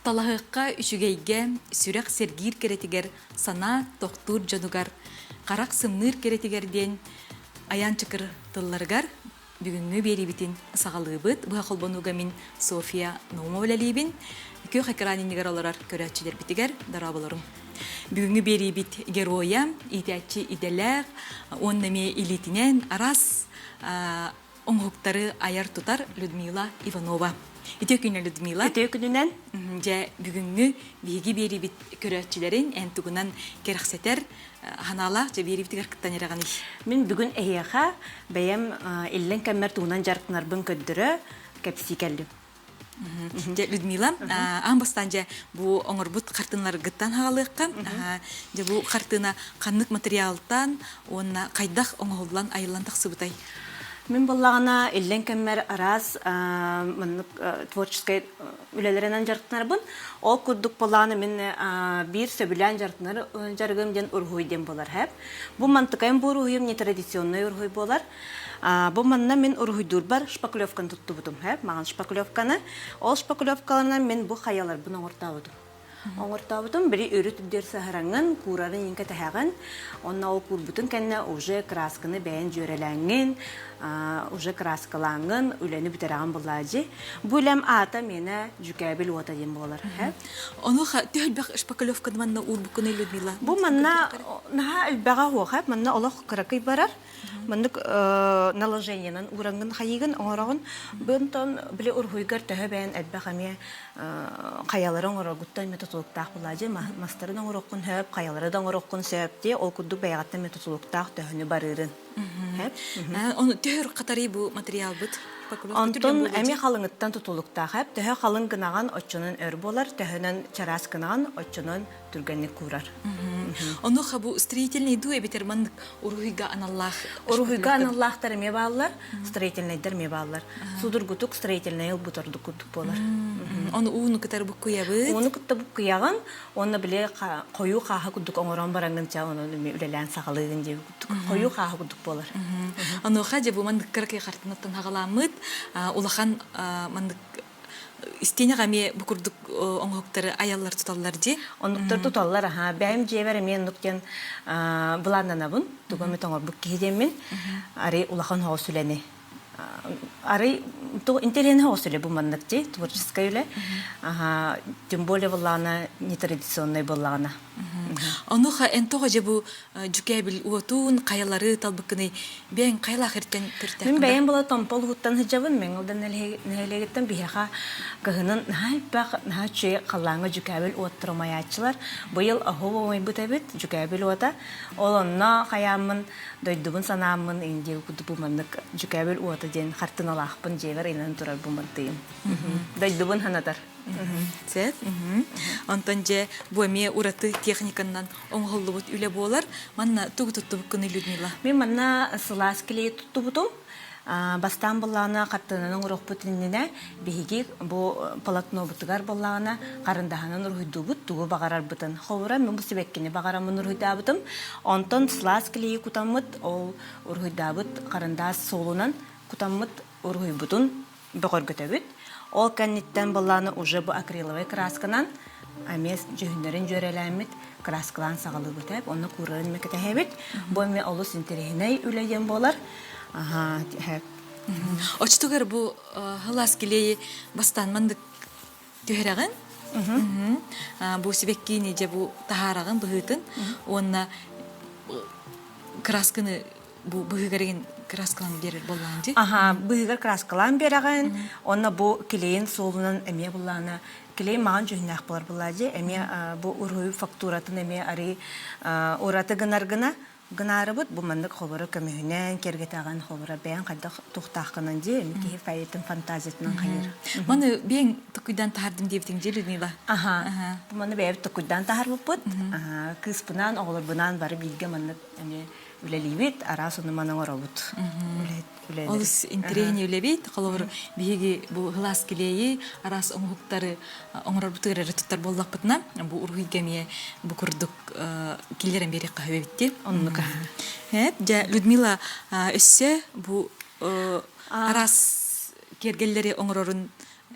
Талаһыахха үчүгэйгэ, сүрэх сэргиир кэрэтигэр, санаа тохтуур дьонугар, харах сымныыр кэрэтигэр диэн Айаан Чакыр тылларыгар бүгүҥҥү биэриибитин саҕалыыбыт. Быһа холбонууга мин Софья Наумова үлэлиибин. Күөх экран иннигэр олорор көрөөччүлэрбитигэр дорооболорум. Бүгүҥҥү биэриибит геройа, иитээччи идэлээх уонна эмиэ илиитинэн араас оҥоһуктары айар-тутар Людмила Иванова. Үтүө күнүнэн, Людмила. Үтүө күнүнэн. Дьэ, бүгүҥҥү биһиги биэриибит көрөөччүлэрин эн тугунан кэрэхсэтэр ханаалаах дьэ биэриибитигэр кыттан эрэҕиний? Мин бүгүн эһиэхэ бэйэм иллэҥ кэммэр тугунан дьарыктанарбын көрдөрө, кэпсии кэллим. Дьэ, Людмила, аан бастаан дьэ бу оҥорбут хартыыналаргыттан хаалыахха. Дьэ, бу хартыына ханнык материалтан уонна хайдах оҥоһуллан айыллан тахсыбытай? Мин буоллаҕына иллэҥ кэммэр араас маннык творческай үлэлэринэн дьарыктанарбын. Ол курдук буоллаҕына мин биир сөбүлээн дьарыктанар дьарыгым диэн уруһуй диэн буолар. Бу мантыкайым бу уруһуйум нетрадиционнай уруһуй буолар. Бу манна мин уруһуйдуурбар шпаклевканы туттубутум. Маҕан шпаклевканы. Ол шпаклевкаларынан мин бу хайаларбын оҥортообутум. Оҥортообутум били үрүт үрдүөр саһараҥын, куурарын иҥкэ тэһэҕин. Онно ол куурбутун кэннэ уже красканы бэйэн дьүөрэлээҥҥин, уже краскалааҥҥын үлэни бүтэрэҕин буллаадьы. Бу үлэм аата миэнэ дьүкээбил уота диэн буолар. Онуоха төһө элбэх шпаклевканы манна уурбуккунуй, Людмила? Бу манна наһаа элбэҕэ уоха. Манна олох кыракый барар. Маннык наложениенан уурангын хайыгын оҥороҕун. Бу онтон били уруһуйгар төһө бэйэн элбэх эмиэ хайалары оҥороргуттан эмиэ тутулуктаах буолаадьы мастарын оҥоруоххун сөп, хайалары да оҥоруоххун сөп дии. Ол курдук бэйэҕиттэн эмиэ тутулуктаах төһөнү барыырын. Ону төһөр хатарый бу материалбыт? Онтон эмиэ халыҥыттан тутулуктаах. Төһө халыҥ гынаҕын оччонон өр буолар, төһөнөн чараас гынаҕын оччонон түргэнник куурар. Онуоха бу строительный дуу эбэтэр маннык уруһуйга аналлаах Уруһуйга аналлаахтар эмиэ бааллар, строительнайдар эмиэ бааллар. Судургутук строительнай ылбыт ордук курдук буолар. Ону ууну кытары буккуйабыт. Ууну кытта буккуйаҕын уонна били хойуу хааһы курдук оҥорон бараҥҥын ча онон эмиэ үлэлээн саҕалыыгын диэби курдук. Хойуу хааһы курдук буолар. Онуоха дьэ бу маннык кыракый хартыынаттан хаҕаламмыт улахан маннык истиэнэҕэ эмиэ бу курдук оҥоһуктары айаллар туталлар дии. Оннуктар туталлар аһаа. Бэйэм дьиэбэр эмиэ оннук диэн былааннанабын. Тугу эмит оҥорбут киһи диэммин. Арый улахан соҕус үлэни. Арый интэриэһинэй соҕус үлэ бу маннык дии, творческай үлэ. Аһаа, тем более буоллаҕына нетрадиционнай буоллаҕына. Онуоха эн тоҕо дьэ бу дьүкээбил уотун, хайалары талбыккыный бэйэҥ хайалаах эртэн төрүттээххин да? Мин бэйэм була Томпо улууһуттан сылдьабын, Мэҥэлдэн нэһилиэгиттэн биһиэхэ кыһынын наһаа элбэх, наһаа үчүгэй халлааҥҥа дьүкээбил уоттара умайааччылар. Быйыл оһуо умайбыт эбит, дьүкээбил уота. Ол онно хайааммын, дойдубун санааммын Индия курдук бу маннык дьүкээбил уота диэн хартыыналаахпын дьиэбэр ыйанан турар бу мантыйым. Дойдубун санатар. Сөп. Онтон дьэ бу эмиэ ураты техниканан оҥоһуллубут үлэ буолар. Манна тугу туттубуккунуй, Людмила? Мин манна сылаас клей туттубутум. Бастаан былаана хартыынаны оҥоруохпут иннинэ биһиги бу полотнобутугар буоллаҕына харындаһынан уруһуйдуубут тугу баҕарарбытын. Холобура, мин бу сибэккини баҕараммын уруһуйдаабытым. Онтон сылаас клейи кутаммыт, ол уруһуйдаабыт харандаас суолунан кутаммыт уруһуйбутун бөҕөргөтөбүт. Ол кэнниттэн былааны уже бу акриловай красканан эмиэ дьүһүннэрин дьүөрэлээммит краскалаан саҕалыыбыт эп онно куурарын эмиэ кэтэһэбит. Бу эмиэ олус интэриэһинэй үлэ диэн буолар. Аха Очтугар бу хылаас килиэйи бастаан мандык түһэрэҕин. Бу сибэккиини дьэ бу таһаараҕын быһыытын уонна красканы бу быһыгар игин краскалаан биэрэр буоллаҕын дии. Аха, быһыгар краскалаан биэрэҕин, уонна бу клейин суолунан эмиэ буллаана клей маҕан дьүһүннээх буолар буллаа дии. Эмиэ бу уруһуй фактуратын эмиэ арый ураты гынар гына гынаарыбыт бу маннык холоро көмүһүнэн киэргэтэҕин холоро бэйэҥ хайдах туохтааххынан дии эми киһи фаятын фантазиятынан хайыр. Маны бэйэҥ токуйдаан таһардым диэбитиҥ дии, Людмила. Аха. Бу маны бэйэбит токуйдаан таһарбыппыт. Кыыспынаан, оҕолорбунаан бары бииргэ маннык эмиэ үлэлиибит, араас ону-маны оҥоробут. Олус интэриэһинэй үлэбит. Холобур, биһиги бу һылаас килиэйи, араас оҥоһуктары оҥорорбутугар эрэ туттар буоллахпытына, бу уруһуйга эмиэ бу курдук киллэрэн биэриэххэ сөп эбит дии. Оннук. Дьэ, Людмила өссө бу араас киэргэллэри оҥорорун.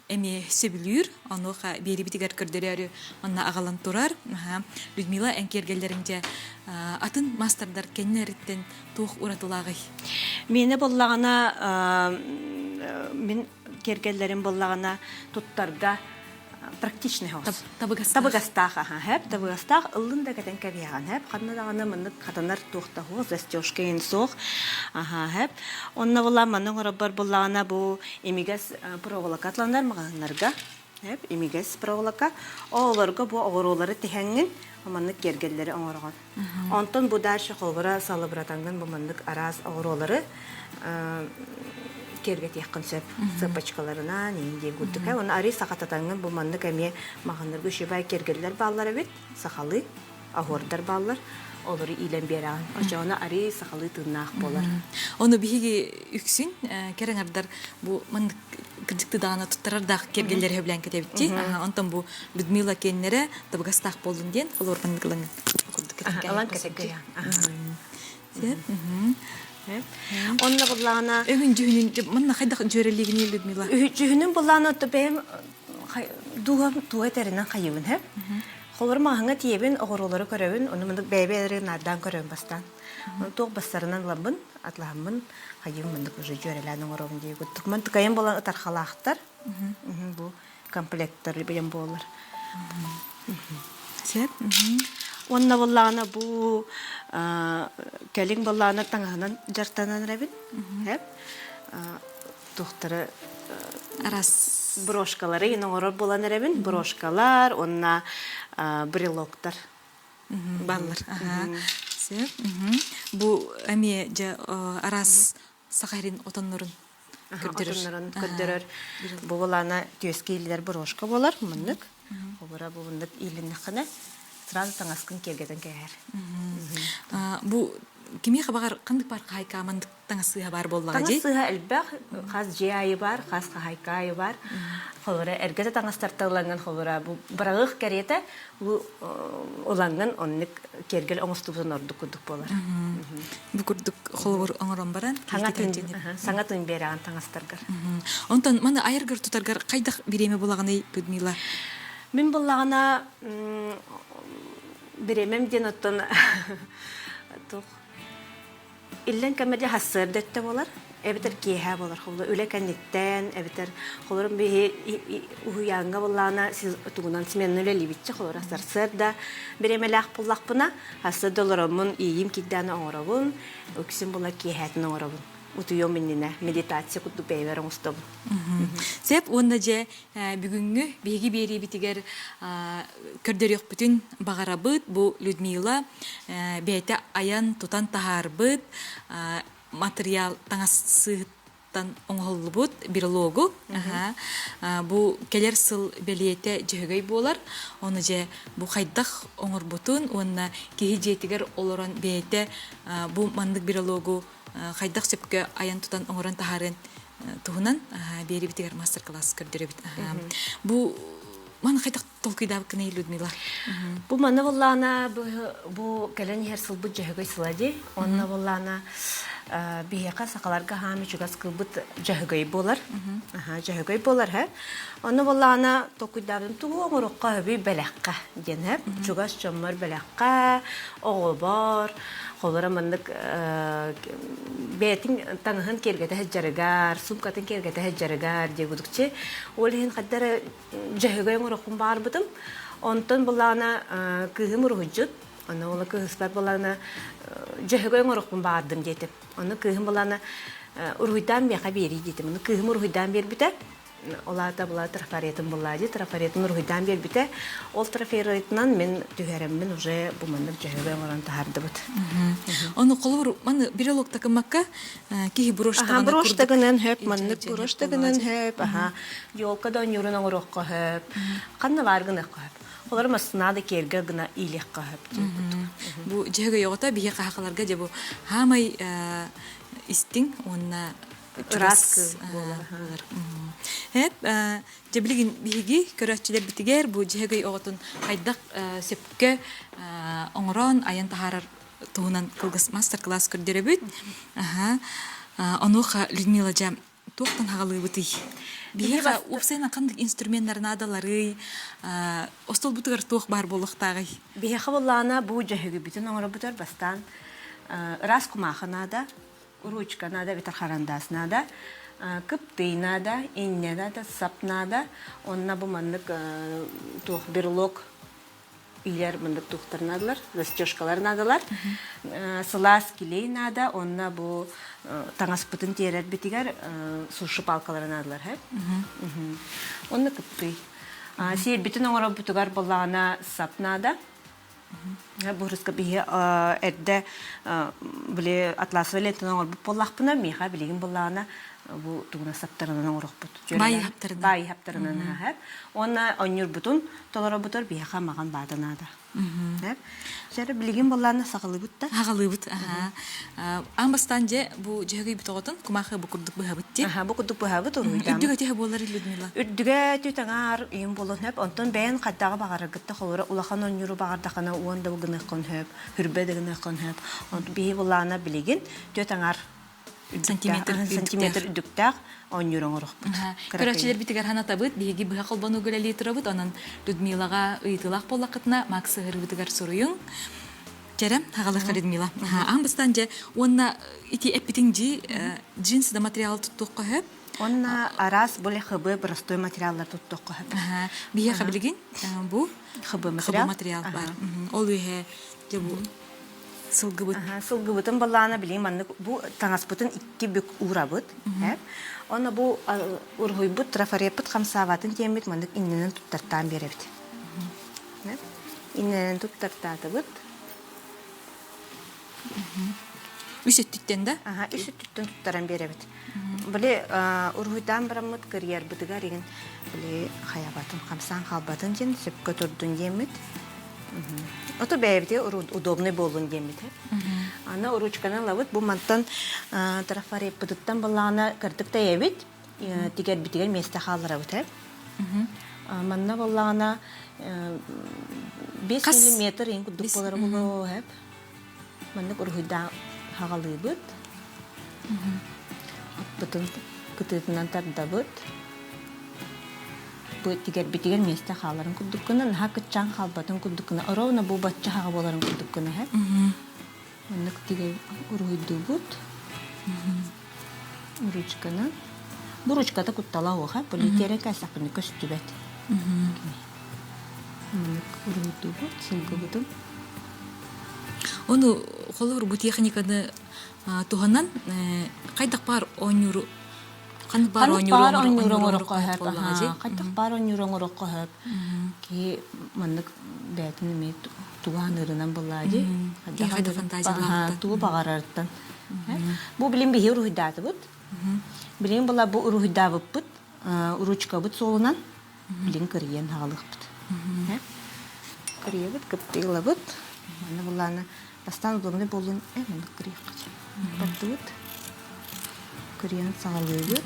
эмиэ сөбүлүүр. Онуоха биэрибитигэр көрдөрөөрү манна аҕалан турар. Людмила эн киэргэллэриҥ дьэ атын маастардар кэннилэриттэн туох уратылааҕый? Миэнэ буоллаҕына мин киэргэллэрим буоллаҕына туттарга практичный хоос. Табыгастаах. Табыгастаах аха хэп табыгастаах ыллын да кэтэн кэбиһэҕин хэп ханна даҕаны маннык хатанар туох да суох застежка иһин суох аха хэп онно була маннык оҥоробор буллаҕына бу имигэс проволока атланар маҕаһыыннарга хэп имигэс проволока оҕолорго бу оҕуруолары тиһэҥҥин маннык киэргэллэри оҥороҕун Онтон бу дальше холобура салыбыратаҥҥын бу маннык араас оҕуруолары киэргэтиэххин сөп цепочкаларынан иин диэн курдук уонна арыы сахататаҥҥын бу маннык эмиэ маҕаннарга үчүгэй киэргэллэр бааллар эбит сахалыы оһуордар бааллар олору иилэн биэрэҕин оччоҕуна арыы сахалыы тыыннаах буолар Ону биһиги үксүн кэрэҥэрдэр бу маннык кырдьыкты даҕаны туттарардаах киэргэллэри сөбүлээн кэтэбитти. Онтон бу Людмила киэннэрэ табыгастаах буоллун диэн холуорбан ылан курдук Ылан кэтэккэ. Онно буллаҕына Өҥүн дьүһүнүн манна хайдах дьүөрэлиигиний Людмила? Дьүһүнүн буллаҕына бэйэм дууһам туга этэринэн хайыбын һэ. Холор маҕаһыҥҥа тиийэбин, оҕуруолары көрөбүн, ону мындык бэйэбэ наардаан көрөбүн бастаан. Туох бастарынан ыламмын, атлаһаммын, хайыым мындык уже дьүөрэлээн оҥоробун дии курдук. Ман тыкайым буолан ытархалаахтар. Бу комплектар билэн буолар. Сөп. Уонна буоллаҕына бу кэлин буоллаҕына таҥаһынан дьартанан эрэбин. Сөп. Туохтары Арас брошкалары оҥорор буолан эрэбин. Брошкалар уонна брелоктар. Баллар. Сөп. Бу эмиэ дьэ араас саха сирин отоннорун көрдөрөр. Отоннорун көрдөрөр. Бу булаана түөскэ иилинэр брошка буолар муннук. Обура бу муннук иилиннэххинэ сразу таҥаскын киэргэтэн кээһэр. Бу кимиэхэ баҕар ханнык баар хаһайка мандык таҥас сыыһа баар буоллаҕа Таҥас дии? сыыһа элбэх, хас дьиэ аайы баар, хас хаһайка аайы баар. Холобура, эргэ да таҥастартан ылаҥҥын, холобура, бу быраҕыах кэриэтэ бу ылаҥҥын оннук киэргэл оҥостубутун ордук курдук буолар. Бу курдук холобур оҥорон баран Саҥа тыын, саҥа тыын биэрэҕин таҥастаргар. Онтон маны айаргар тутаргар хайдах бириэмэ булаҕыный, Людмила? Мин буллаҕына бириэмэм диэн оттон туох Иллэҥ кэмэ сарсыарда өттө буолар, эбэтэр киэһэ буолар. Холобур, үлэ кэнниттэн, эбэтэр холобур биһи уһуйааҥҥа буоллаҕына тугунан сменаны үлэлиибитчэ холобура сарсыарда бириэмэлээх буоллахпына, сарсыарда олороммун иийим кирдээн оҥоробун, үксүн була киэһээтин оҥоробун. Утуйуом иннинэ медитация курдук бэйэбэр оҥостобун. Сөп уонна дьэ бүгүҥҥү биһиги биэриибитигэр көрдөрүөхпүтүн баҕарабыт. Бу Людмила бэйэтэ айан тутан таһаарбыт матырыйаал таҥас сыыһыттан оҥоһуллубут берлогу. Бу кэлэр сыл бэлиэтэ дьөһөгөй буолар. Ону дьэ бу хайдах оҥорбутун уонна киһи дьиэтигэр олорон бэйэтэ бу маннык берлогу хайдах сөпкө айан тутан оҥорон таһаарыан туһунан биэрибитигэр мастер-класс көрдөрөбүт. Бу маны хайдах толкуйдаабыккыный, Людмила? Бу маны буллаана бу кэлэн иһэр сылбыт дьөһөгөй сыла дии. Онно буллаана биһиэхэ сахаларга хаам үчүгэс кылбыт дьөһөгөй буолар. Дьөһөгөй буолар һэ. Онно буллаана толкуйдаабытым тугу оҥоруохха өбүй бэлэххэ диэн һэ. Чугас дьоммор бэлэххэ, оҕобор, холобура маннык бэйэтин таҥаһын киэргэтэ сылдьарыгар, суумкатын киэргэтэ сылдьарыгар диэбудукчи. Ол иһин хайда эрэ дьөһөгөй оҥорохпун баҕарбытым. Онтон буллаҕына кыыһым уруһуйдьут. Онно ол кыыһыспар буллаҕына дьөһөгөй оҥорохпун баҕардым диэтим. Ону кыыһым буллаҕына уруһуйдаан миэхэ биэрии диэтим. Ону кыыһым уруһуйдаан биэрбитэ. Ол аата була трафаретын буллаа дии, трафаретын уруһуйдаан биэрбитэ. Ол трафаретынан мин түһэрэммин уже бу маннык дьөһөгөй оҥорон таһаардыбыт. Ону холобур маны брелок такымакка киһи брошь Аха, брошь гынан хөп, маннык брошь гынан хөп, аха, елка да онньуурун оҥоруохха хөп, ханна баар гыныахха хөп. Олор массына да киэргэ гына иилиэххэ хөп диэн курдук. Бу дьөһөгөй оҕото биһи хаһакаларга дьэ бу хаамай истиҥ уонна ыраас кыыл буолар. Эп, дьэ билигин биһиги көрөөччүлэрбитигэр бу дьөһөгөй оҕотун хайдах сөпкө оҥорон айан таһаарар туһунан кылгас мастер-класс көрдөрөбүт. Аха. Онуоха Людмила дьэ Туохтан хаҕалыыбытый? Биһиэхэ уопсайынан ханнык инструменнар наадаларый? Остуолбутугар туох баар буолуохтааҕый? Биһиэхэ буоллаҕына бу дьөһүгүбүтүн оҥоробутугар бастаан ыраас кумаахы наада, ручка наада, эбэтэр харандаас наада, кыптый наада, иннэ наада, сап наада. Онно бу маннык туох берлог илэр мындык туохтар наадалар, застежкалар наадалар. Сылаас килей наада, онно бу таҥаспытын тиэрэрбитигэр суши палкалары наадалар. Онно кыптый. Сиэрбитин оҥорорбутугар буоллаҕына сап наада. Буруска биһи эрдэ били атласовай лентаны оҥорбут буоллахпына, миэхэ билигин буоллаҕына бу тугуна саптарынан оҥорохпут. Баай хаптарынан. Баай хаптарынан аһар. Уонна онньурбутун толоробутор биһиэхэ маҕан баада наада. Сэрэ билигин буоллаана саҕалыыбыт да. Хаҕалыыбыт. Аан бастаан дьэ бу дьөһөгөйбүт оҕотун кумаахы бу курдук быһабыт дии. Аха, бу курдук быһабыт уруйдааммыт. Үрдүгэ төһө буолар Людмила? Үрдүгэ түтаҥаар үйүн буолуон хөп. Онтон бэйэн хайдаҕы баҕараргытта холура улахан онньуру баҕардахына уон да гыныаххын хөп, хүрбэ да гыныаххын хөп. Онтон биһи буллаана билигин түөт аҥаар сантиметр сантиметр үрдүктээх оонньуур оҥорохпут. Көрөөччүлэрбитигэр ханатабыт, биһиги быһа холбонууга үлэлии турабыт, онон Людмилаҕа ыйытыылаах буоллаххытына Макс сыһырбытыгар суруйуҥ. Чэрэ, хаҕалыхха Людмила. Аан бастаан дьэ, уонна ити эппитиҥ дьи джинсы да материал туттуохха сөп. Уонна араас более хб простой материаллар туттуохха сөп. Биһиэхэ билигин бу хб материал. материал бар. Ол үһэ дьэ бу Сылгыбыт. Сылгыбытын баллаана билигин маннык бу таҥаспытын икки бүк уурабыт. Онно бу уруһуйбут трафареппыт хамсаабатын диэммит маннык иннинэн туттартаан биэрэбит. Иннинэн туттартаатыбыт. Үс өттүттэн да? Аха, үс өттүттэн туттаран биэрэбит. Били уруһуйдаан бараммыт кырыйарбытыгар игин били хайабатын хамсаан хаалбатын диэн сөпкө турдун диэммит. Ото бэйэбитигэр удобный буоллун диэммит. Аны ручканан ылабыт. Бу мантан трафареппытыттан баллаана кырдык тэйэбит. Тигэрбитигэр миэстэ хаалларабыт. Манна боллаҕына 5 миллиметр иин курдук буолар буолуо Маннык уруһуйдаан хаҕалыыбыт. Аппытын кытыытынан тардабыт. Бу тигэрбитигэр миэстэ хааларын курдук гына, наһаа кыччаан хаалбатын курдук гына, ровно бу бачча хаҕа буоларын курдук гына иһэр. Маннык тигэр уруһуйдуубут. Ручканы. Бу ручката куттала уоха, полиэтилен кээсэхпинэ көстүбэт. Маннык уруһуйдуубут, сылгыбытын. Ону холобур бу техниканы туһанан хайдах баар оонньууру ханнык баар оонньууру оҥороххо сөп хайдах баар оонньууру оҥороххо сөп киһи маннык бэйэтин эмиэ тугу аныырынан буллаа дии хайдах фантазиялаахтан тугу баҕарарыттан Бу билин биһи уруһуйдаатыбыт. Билин була бу уруһуйдаабыппыт ручкабыт суолунан билин кырыйан хаалыахпыт. Кырыйабыт, кыптыылабыт. Манна буллаана бастаан удобный буоллун маннык кырыйыахха бардыбыт. Кырыйан саҕалыыбыт.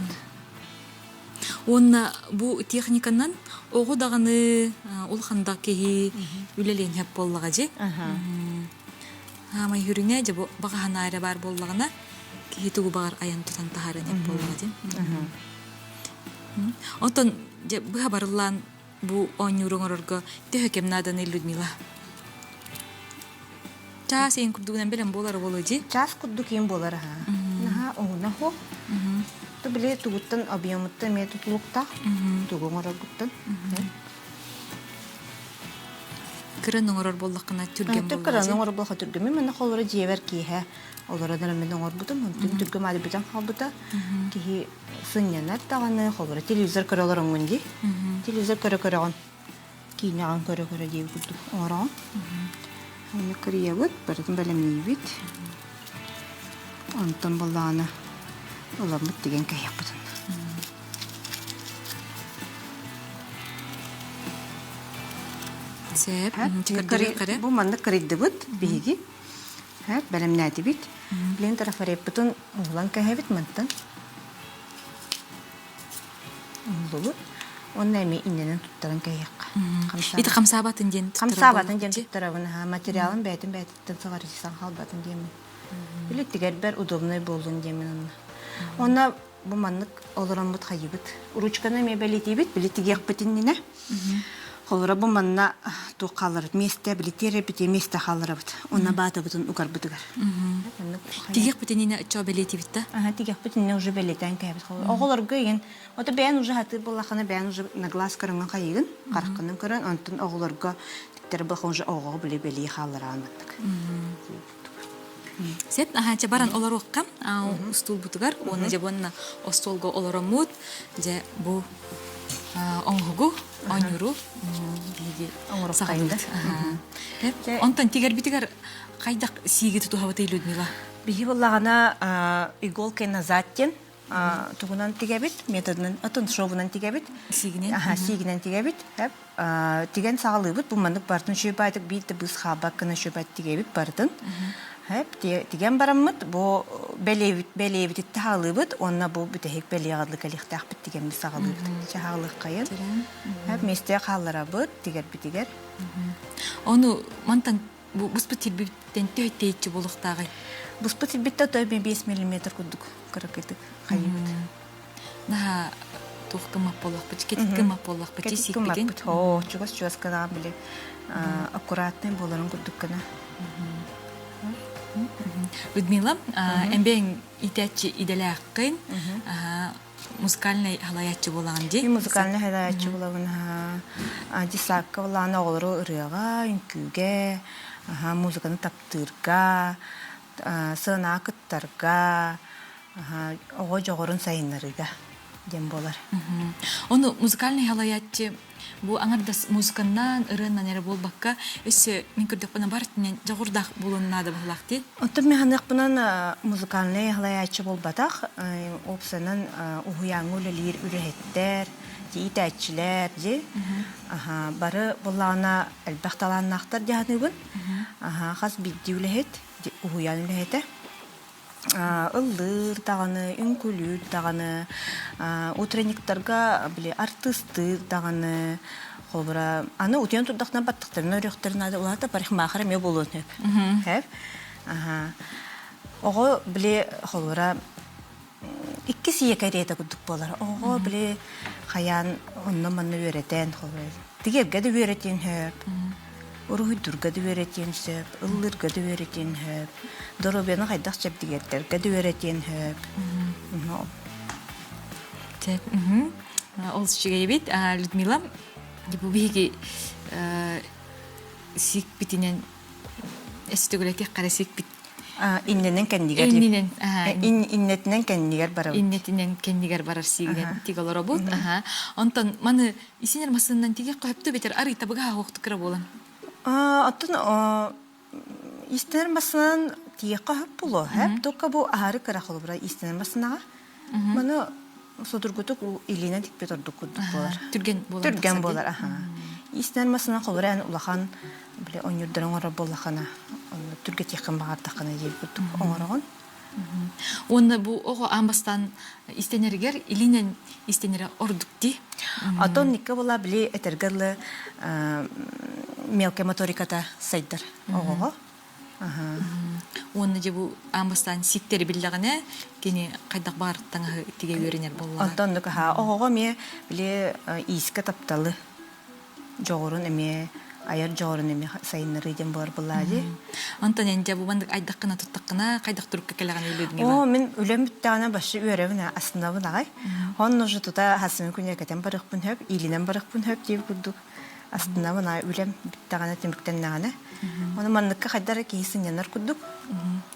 Уонна бу техниканан оҕо даҕаны улахан да киһи үлэлиэн сөп буоллаҕа дьи. Хаамай хүрүҥэ дьэ бу баҕа санаа эрэ баар буоллаҕына киһи тугу баҕар айан тутан таһааран иһэр буоллаҕа дии. Онтон дьэ быһа барыллаан бу оонньууру оҥорорго төһө кэм нааданый Людмила? Чаас иин курдугунан бэлэм буолара буолуо дии. Чаас курдук иин буолар аһаа. Наһаа уһуна суох. Ту били тугуттан объемуттан эмиэ тутулуктаах. Тугу оҥороргуттан. Кыран оҥорор буоллаххына түргэн буоллаҕа. Кыран оҥорор буоллахха түргэммин манна холоро дьиэбэр киэһэ олорон эрэ мин оҥорбутум. Онтон түргэм аады бүтэн хаалбыта. Киһи сынньанар даҕаны холоро телевизор көрө олороҥҥун дии. Телевизор көрө көрөҕүн. Киинэҕин көрө көрө диэбит курдук оҥороҕун. Онно кырыйабыт, барытын бэлэмниибит. Онтон буоллаҕына ыламмыт тигэн кэһиэхпитин. Сөп. Бу маннык кырыйдыбыт биһиги. Бэлэмнээтибит. Билигин трафареппытын уһулан кэһэбит мантан. Уһуллубут. Уонна эмиэ иннэнэн туттаран кэһиэххэ. Ити хамсаабатын диэн Хамсаабатын диэн туттарабын. Материалын бэйэтин бэйэтиттэн сыҕарыйсан хаалбатын диэммин. Били тигэрбэр удобнай буоллун диэммин онно. Онно. Бу маннык олороммут хайыбыт. Ручканы эмиэ бэлиэтиибит, били тигиэхпит иннинэ. Холобура бу манна туох хаалларбыт миэстэ, били тиэрэрбит миэстэ хаалларабыт. Уонна баатабытын угарбытыгар. Тигиэхпит иннинэ чоо бэлиэтиибит да? Аха, тигиэхпит иннинэ уже бэлиэтээн кээбит. Оҕолорго игин, ото бэйэн уже хатыыр буоллаххына бэйэн уже на глаз көрөҥҥө хайыгын, хараххынан көрөн, онтон оҕолорго тиктэр буоллахха уже оҕоҕо били бэлиэ хааллараан маннык. Сеп аһаача баран олоруохха устуулбутугар уонна дьэ буонна остуолга олороммут дьэ бу оҥоһугу оонньууру биһиги саҕалыыбыт. Онтон тигэрбитигэр хайдах сииги тутуһабытый Людмила? Биһи буоллаҕына иголкой назад диэн тугунан тигэбит, методунан, атын шовунан тигэбит. Сиигинэн? Аха, сиигинэн тигэбит. Тигэн саҕалыыбыт. Бу маннык барытын шөбаатык биир да быыс хаалбат гына шөбат тигэбит барытын. Тигэн бараммыт бу бэлиэбит бэлиэбититте хаалыыбыт уонна бу бүтэһик бэлиэҕэ кэлиэхтээхпит тигэммит саҕалыыбыт. Чаһаалыаххайын. Миэстэ хаалларабыт тигэрбитигэр. Ону мантан бу буспут сирбиттэн төһө тэйиччи буолуохтааҕый? Буспут сирбиттэн той 5 миллиметр курдук кыракыйтык хайыыбыт. Наһаа туох гыммат буоллахпыт, кэтит гыммат буоллахпыт, Кэтит сиикпитин. гыммаппыт. Оо, чугас-чугас гынаҕа били аккуратный буоларын курдук гына. Людмила, эмбэҥ иитээччи идэлээххин, музыкальнай халайааччы буолаҕын дии? Мин музыкальнай халайааччы буолабын. Десакка буоллаҕына оҕолору ырыаҕа, үҥкүүгэ, музыканы таптыырга, сыанаҕа кыттарга, оҕо дьоҕурун сайыннарыыга диэн буолар. Ону музыкальнай халайааччы Бу аҥардас музыканнан, ырыаннан эрэ буолбакка, өссө мин көрдөхпүнэ бар өттүнэн дьоҕурдаах буолуон наада быһылаах дии. Оттон мин ханыахпынан музыкальнай халайааччы буолбатах, уопсайынан уһуйааҥҥа үлэлиир үлэһиттэр, иитээччилэр дии. Бары буоллаҕына элбэх талааннаахтар дии саныыбын. Хас биирдии үлэһит, уһуйаан үлэһитэ. Ыллыыр даҕаны, үҥкүүлүүр даҕаны, утренниктарга били артыыстыыр даҕаны, холобура, аны утуйан турдахтарына баттахтарын өрүөхтэрин наада, улаата парикмахер эмиэ буолуон сөп. Сөп. Оҕо били холобура иккис ийэ кэриэтэ курдук буолар. Оҕо били хайаан онно-манна үөрэтэн, холобура, тигэргэ да үөрэтиэн сөп. Уруһуйдуурга да үөрэтиэн сөп, ыллыырга да үөрэтиэн сөп, доруобуйаны хайдах чэбдигирдэргэ да үөрэтиэн сөп. Ол үчүгэйбит. Людмила, бу биһиги сикпитинэн эстөгүлэтиэх хара сикпит иннинэн кэннигэр иннинэн иннэтинэн кэннигэр барабыт иннэтинэн кэннигэр барар сиигинэн тиг олоробут онтон маны Исинер массыыннан тигиэх көһөптө битер арый табыгаһа хоохтукра буолан. Оттон истинер массыынан тиэххэ хөп булуо хөп только бу аһары кыра холобура истинер массынаҕа маны судургутук илиинэн тикпит ордук курдук буолар. Түргэн буолар. Түргэн буолар аха. Истинер массыына холобура эн улахан били онньурдарын оҥорор буоллаххына онно түргэтиэххин баҕардаххына диир курдук оҥороҕун. Уонна бу оҕо аан бастаан истэнэригэр илинэн истэнэрэ ордук дии. Оттон Никка була били этэргэ дылы мелкая моториката сайдар оҕоҕо. Уонна дьэ бу аан бастаан сиктэри биллэҕинэ кини хайдах баар таҥаһы тигэ үөрэнэр буоллаҕа. Онтон оннук аһаа оҕоҕо эмиэ били иискэ тапталы дьоҕурун эмиэ айар дьоҕурун эмиэ сайыннарыы диэн буолар буоллаа дии. Онтон эн дьэ бу маннык айдаххына туттаххына хайдах турукка кэлэҕин Людмила? Оо, мин үлэм бүттэҕинэ башы үөрэбин астынабын аҕай. Онно уже тута хасыҥы күнү кэтэн барыахпын сөп, иилинэн барыахпын сөп диир курдук астынабын аҕай үлэм бүттэҕинэ түмүктэннэҕинэ. Ону манныкка хайдах эрэ киһи сынньанар курдук.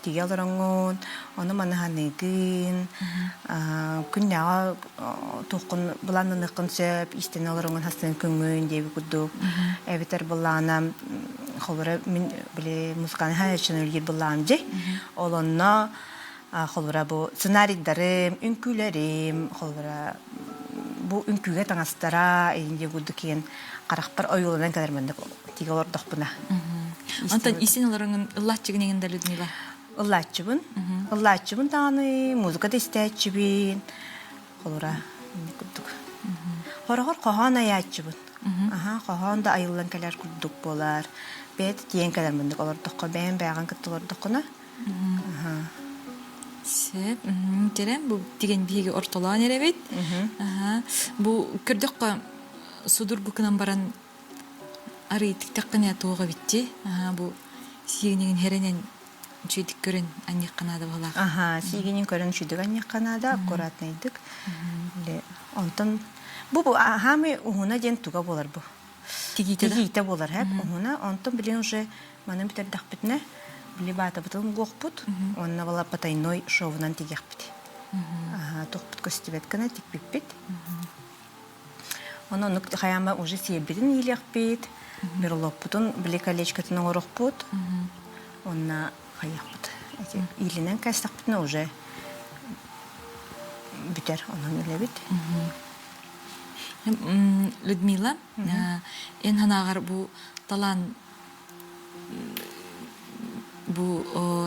Тигэ олороҥҥун, ону маны саныыгын, күннээҕи туоххун былааннаныаххын сөп, истэн олороҥҥун хастыын көҥүн диэби курдук. Эбэтэр былаана холобура мин били музыкальный хаһааччыны үлэлиир былаам дьи. Ол онно холобура бу сценарийдарым, үҥкүүлэрим, холобура бу үҥкүүгэ таҥастара инди курдук киэн харахпар ойууланан кэлэр маннык тигэ олордохпуна. Онтон исин олороҥун ыллааччыгын эҥин да Людмила? Ыллааччыбын. Ыллааччыбын даҕаны, музыка да истээччибин. Холура, инник курдук. Хороҕор хоһоон айааччыбын. Аха, хоһоон да айыллан кэлэр курдук буолар. Бэйэтэ тиийэн кэлэр мындык олордоххо, бэйэм бэйэҕин кытта олордоххуна. Аха. Сөп. Кэрэн бу тиген биһиги ортолоон эрэбит. Бу көрдөххө судургу гынан баран арый тиктэххинэ туох эбитти. Бу сиигинигин хэрэнэн үчүгүйдүк көрөн анньыахха наада баһылаах. Аха, сиигинин көрөн үчүгүйдүк анньыахха наада, аккуратнайдык. Онтон бу бу хаамый уһуна диэн туга буолар бу? Тигиитэ да? Тигиитэ буолар, хэп уһуна. Онтон билин уже маны бүтэрдэхпитинэ били баатабытын угуохпут уонна была потайной шовунан тигиэхпит. Туохпут көстүбэт гына тикпиппит. Онон оннук хайаама уже сиэрбитин иилиэхпит, брелокпутун били колечкатын оҥоруохпут. Онно хайыахпыт. Эти иилинэн кээстэхпитинэ уже бүтэр онон үлэбит. Людмила, эн санааҕар бу талаан бу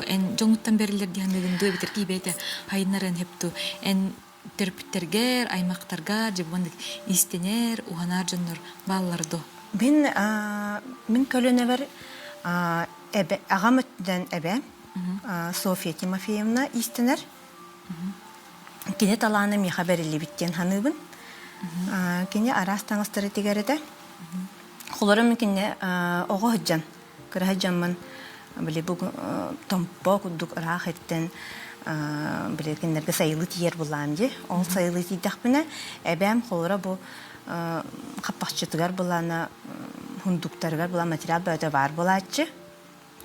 эн дьоҥуттан бэриллэр диэн саныыгын дуо эбэтэр киибээтэ хайыннарыан сөп дуу? Эн төрөппүттэргэр, аймахтаргар дьэ бу иистэнэр, уһанар дьоннор бааллар дуо? Мин мин көлүөнэбэр эбэ аҕам өттүнэн эбээм Софья Тимофеевна иистэнэр. Кини талаана миэхэ бэриллибит диэн саныыбын. Кини араас таҥастары тигэр этэ. Холоро мин кинини оҕо сылдьан, кыра сылдьаммын били бу томпо курдук ыраах иттэн били кинилэргэ сайылыы тиийэр булаам дии. Ол сайылыы тиийдэхпинэ эбээм холоро бу хаппахчытыгар былаана хундуктарыгар була материал бөҕөтө баар буолааччы.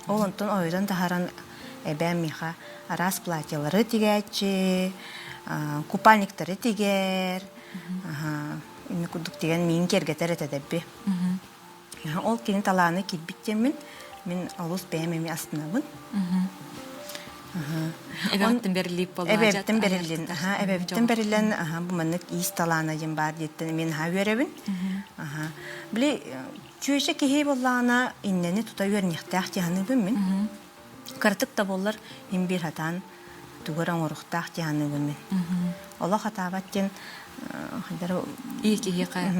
Ол онтон ойутан таһааран эбээм миэхэ араас платьелары тигээччи, купальниктары тигэр, инник курдук тигэн миин киэргэтэр этэ дэбби. Ол кини талааны киирбит диэммин мин олус бэйэм эмиэ астынабын. Эбэҕиттэн бэриллиип буолла. Эбэбиттэн бэриллин, аха, эбэбиттэн бэриллэн, аха, бу маннык иис талаана диэн баар диэттэн мин аха үөрэбин. Аха. Били Чүөчэ киһи буоллаҕына иннэни тута үөрэнихтээх дии саныыбын мин. Кыратык да буоллар им биир хатаан тугу эрэ оҥоруохтаах дии саныыбын мин. Олох хатаабат диэн хайдары Ии киһиэхэ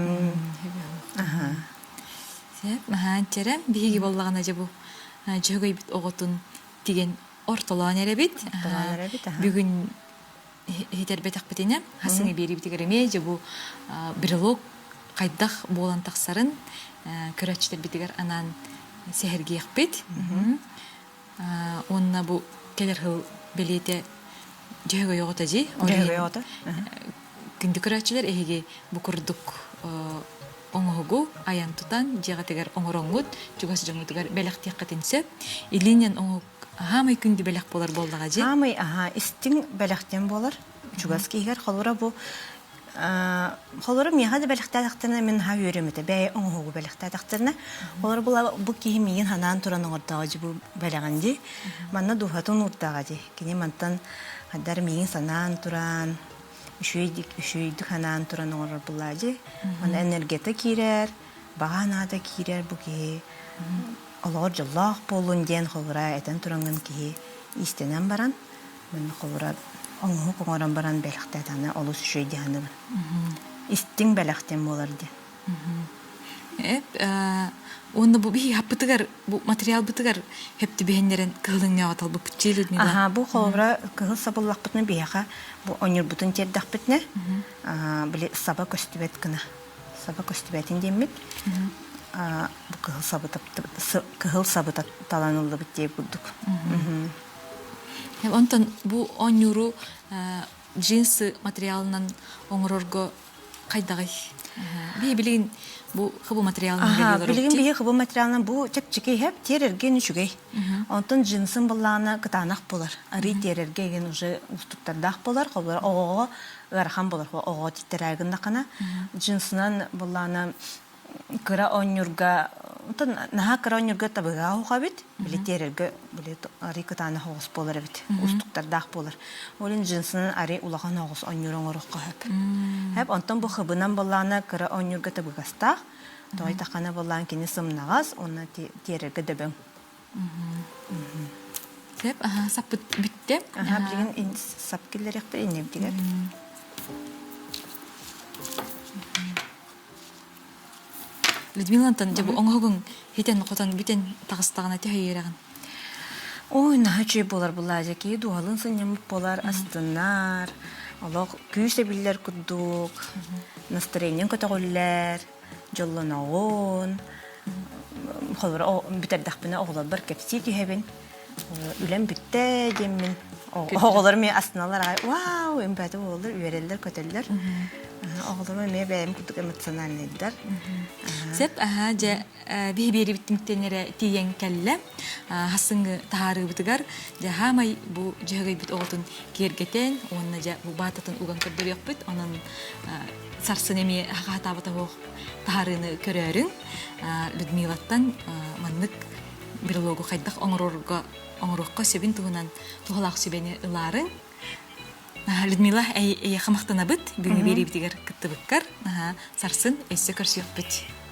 Сөп, маһаан чэрэ биһиги буоллаҕына дьэ бу дьөһөгөйбүт оҕотун тигэн ортолоон эрэбит. Ортолоон эрэбит, аха. Бүгүн иһитэрбэтэхпитинэ хасыҥы биэриибитигэр эмиэ дьэ бу брелок хайдах буолан тахсарын көрөөччүлэрбитигэр анаан сэһэргиэхпит. Уонна бу кэлэр сыл бэлиэтэ Дьөһөгөй оҕото дии. Дьөһөгөй оҕото. Күндү көрөөччүлэр эһиги бу курдук оҥоһугу айан тутан дьиэҕитигэр оҥороҥҥут чугас дьоҥҥутугар бэлэхтиэххитин сөп. Илиинэн оҥоһук Аһаамай күндү бэлэх буолар буоллаҕа дьи. Аамай аһаа истиҥ бэлэхтэн буолар. Чугас киһигэр холобура бу холобура миэхэ да бэлэхтээтэхтэринэ мин наһаа үөрүөм этэ. Бэйэ оҥоһугу бэлэхтээтэхтэринэ холобура була бу киһи миигин ханаан туран оҥордоҕо дьи бу бэлэҕин дии. Манна дууһатын уурдаҕа дии. Кини мантан хайдар миигин санаан туран үчүгэйдик үчүгэйдик санаан туран оҥорор буоллаҕа дии. Манна энергията киирэр, баҕа санаата киирэр бу киһи олоҕор дьоллоох буоллун диэн холобура этэн тураҥҥын киһи иистэнэн баран мин холобура оҥоһук оҥорон баран бэлэхтээтэҕинэ олус үчүгэй дии саныыбын. Истиҥ бэлэхтэн буолар диэн. Эп уонна бу биһи хаппытыгар бу материалбытыгар хэптибиһэннэрэн кыһылыҥҥаҕа талбыппыт дии Людмила. Аха бу холобура кыһыл сабыллахпытына биһиэхэ бу онньурбутун тиэрдэхпитинэ били саба көстүбэт гына саба көстүбэтин диэммит бу кыһыл сабы кыһыл сабы талан ыллыбыт диэ курдук. Онтон бу оонньууру джинсы материалынан оҥорорго хайдаҕый? Биһи билигин бу хыбы материалынан Билигин биһи хыбы материалынан бу чэпчэки иһэп тиэрэргэ үчүгэй. Онтон джинсын быллаана кытаанах буолар. Арый тиэрэргэ еген уже устуктардаах буолар. Холобура оҕоҕо ыарахан буолар. Оҕоҕо титтэрээ гыннахына джинсынан быллаана кыра оонньуурга оттон наһаа кыра оонньуурга табыгаах ухабит били тиэрэргэ били арый кытаанах оҕус буолар эбит устуктардаах буолар ол иһин джинсынан арый улахан оҕус оонньуур оҥоруохха сөп хэп онтон бу хыбынан буоллаҕына кыра оонньуурга табыгастаах тоҕо тахана буоллаан кини сымнаҕас уонна тиэрэргэ дөбөҥ Сөп, саппыт бүттэ. Аха, билигин сап киллэриэхпит иннибитигэр. Людмила Антон, дьэ бу оҥоһугуҥ хитэн-хотон бүтэн таҕыстаҕына төһө үөрэҕин? Ой, наһаа үчүгэй буолар булаадьа киһи дууһалыын сынньаммыт буолар, астынар, олох күүс эбиллэр курдук, настроениеҥ көтөҕүллэр, дьоллоноҕун. Холобура, бүтэрдэхпинэ оҕолорбор кэпсии түһэбин. Үлэм бүттэ диэммин. Оҕолорум эмиэ астыналлар аҕай, вау, эмпэтэ буолаллар, үөрэллэр, көтөллөр. Оҕолорум эмиэ бэйэм курдук эмоциональнайдар. Сөп, аһаа, дьэ, биһи биэрибиттиҥтэн эрэ тиийэн кэллэ. Хассыҥҥы таһаарыыбытыгар дьэ хаамай бу дьөһөгөйбүт оҕотун киэргэтэн уонна дьэ бу баататын уган көрдөрүөхпүт. Онон сарсын эмиэ хахаатаабыта суох таһаарыыны көрөөрүҥ. Людмилаттан маннык брелогу хайдах оҥорорго оҥоруохха сөбүн туһунан туһалаах сүбэни ылаарыҥ. Людмила, эйиэхэ махтанабыт. Бүгүҥҥү биэриибитигэр кыттыбыккар. Сарсын өссө көрсүөхпүт.